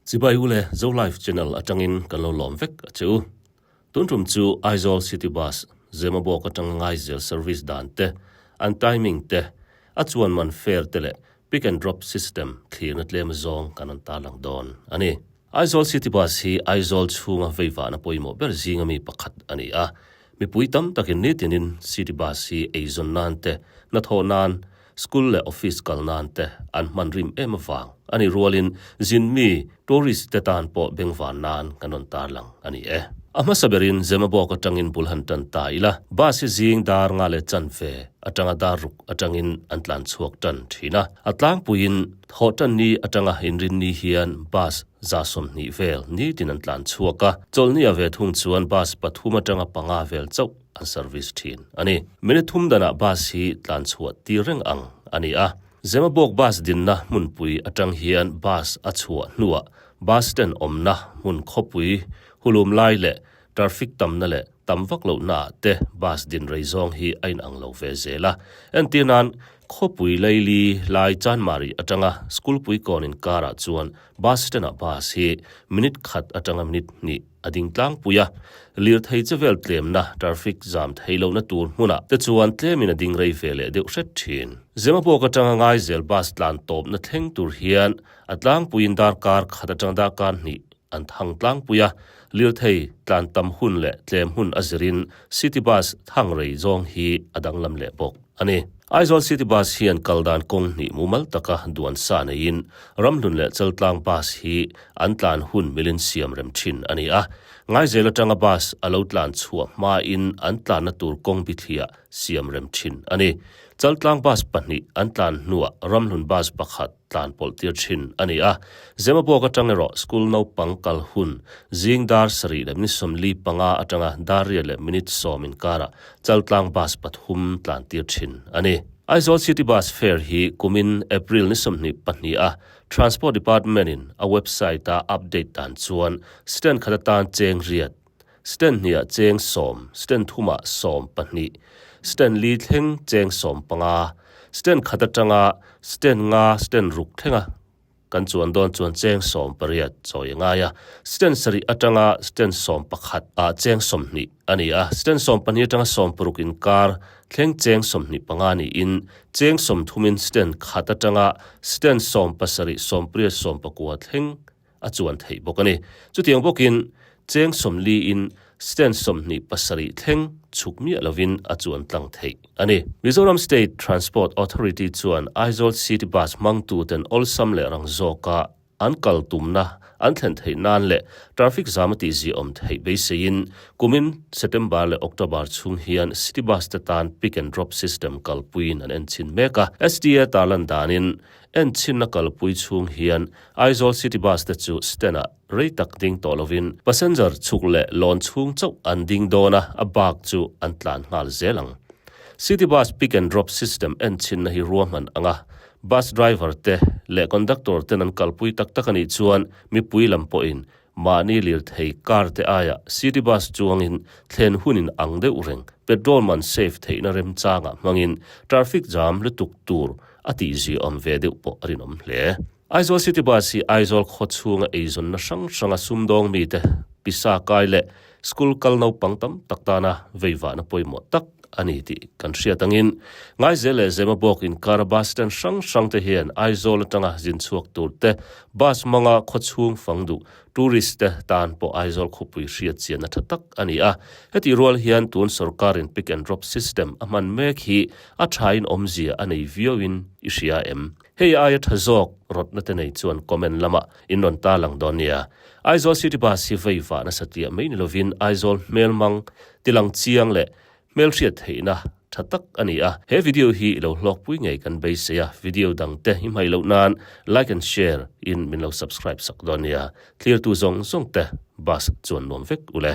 Chibai u le Zolife channel atangin kan lo lawm vek a che u. Tun tum chu Aizawl City Bus, Zemabawk atanga Ngaizel service dan te, an timing te, a chuan man fare te leh pick and drop system thlirna tlem zawng kan rawn tarlang dawn a ni. Aizawl City Bus hi Aizawl chhunga veivahna pawimawh ber zinga mi pakhat a ni a. Mipui tam takin nitinin City Bus hi eizawn nan te, hnathawh nan, School leh office kal nan te an hman rim em avang a nih rualin zin mi, tourist, te tan pawh bengvan nan kan rawn tarlang a ni e. A hmasa berin Zemabawk atangin bul han tan ta ila, bus hi zing dar nga leh chanve atanga dar ruk atangin an tlan chhuak tan thin a. A tlangpuiin thawhtan ni atanga inrin ni hian bus 120 vel nitin an tlan chhuak a, chawlhni a ve thung chuan bus pathum atanga panga vel chauh an service thin a ni. Minute thum danah bus hi tlan chhuah tir reng ang a ni a. Zemabawk bus dinna hmunpui atang hian bus a chhuah hnuah bus stand awmna hmun khawpui hulum lai leh traffic tamna leh tam vak lohnaah te bus din rei zawng hi a inang lo ve zel a. Entir nan khawpui Laili lai Chanmari atanga school puikawn inkarah chuan bus stand-ah bus hi minute khat atanga minute hnih a ding tlangpui a, lirthei che vel tlemna, traffic jam thei lohna tur hmunah te chuan tlemin a ding rei ve leh deuh hret thin. Zemabawk atanga Ngaizel bus tlan tawpna thleng tur hian a tlangpuiin darkar khat atanga darkar hnih an thang tlangpui a, lirthei tlan tam hun leh tlem hun a zirin city bus thang rei zawng hi a danglam leh bawk a ni. Aizawl City Bus hian kal dan kawng hnih mumal taka duan sa neiin Ramhlun leh Chaltlang Bus hi an tlan hun milin siam rem thin a ni a. Ngaizel atanga bus a lo tlan chhuah hmain an tlanna tur kawng bithliah siam rem thin a ni. Chaltlang Bus pahnih an tlan hnuah Ramhlun Bus pakhat tlan pawlh tir thin a ni a. Zemabawk atang erawh school naupang kal hun zing dar sarih leh minute 45 atanga dar riat leh minute 10 inkarah Chaltlang bus pathum tlan tir thin a ni. Aizawl City Bus fare hi kumin April ni 22 a Transport Department in a website a update dan chuan stand khat atan cheng riat, stand hniah cheng 10, stand thumah 12, stand li thleng cheng 15, stand khat atanga stand nga stand ruk thlenga Kan chuan dawn chuan cheng 18 chawi a ngai a, stand sarih atanga stand 11 ah cheng 20 a ni a, stand 12 atanga 60 inkar thleng cheng 25 niin cheng 30 in stand khat atanga stand 70, 80, 90 thleng a chuan theih bawk a ni. Chutiang bawkin cheng 40 in Stand 27 thleng chhuk miah lovin a chuan tlang theih a ni. Mizoram State Transport Authority chuan Aizawl City Bus hmangtuten awlsam leh rang zawka an kal tumna an thlen theih nan leh traffic zam a tihziahawm theih beiseiin kumin September leh October chhung hian City Bus te tan pick and drop system kalpuiin an enchhin mek a. STA tarlan danin enchhinna kalpui chhung hian Aizawl City Bus te chu stand-ah Rei tak ding tawh lovin passenger chhuk leh lawn chhung chauh an ding dawn a, a bak chu an tlan nghal zel ang. City bus pick and drop system enchinna hi ruahman ang a, bus driver te leh conductor ten an kalpui tak tak a nih chuan mipui lam pawhin mahni lirthei car te aiah city bus chuangin thlen hunin ang deuh reng petrol man save theihna remchangah hmangin traffic jam lutuk tur a tihziawm ve deuh pawh a rinawm hle. Aizawl City Bus hi Aizawl khaw chhunga eizawnna hrang hranga sumdawng mite pisa kai leh school kal naupang tam tak tana veivahna pawimawh tak a ni tih kan hriat angin Ngaizel leh Zemabawk inkara bus stand hrang hrang te hian Aizawl atanga zin chhuak tur te bus hmanga khaw chhung fang duh tourist te tan pawh Aizawl khawpui hriat chianna tha tak a ni a. Hetih rual hian tun sorkarin pick and drop system a hman mek hi a thain awmzia a nei viauin i hria em? Hei aia tha zawk rawtna te nei chuan comment lamah in rawn ta lang dawn nia. Aizawl City Bus hi vei vah nasa tliah mai ni lovin Aizawl hmelmang tilang chiang leh hmelhriat theihna tha tak a ni a. He video hi i lo hlawkpui ngei kan beisei a, video dang te i hmaih loh nan like and share in min lo subscribe sak dawn nia. Thlirtu zawng zawng te bus chuan nuam vek ule.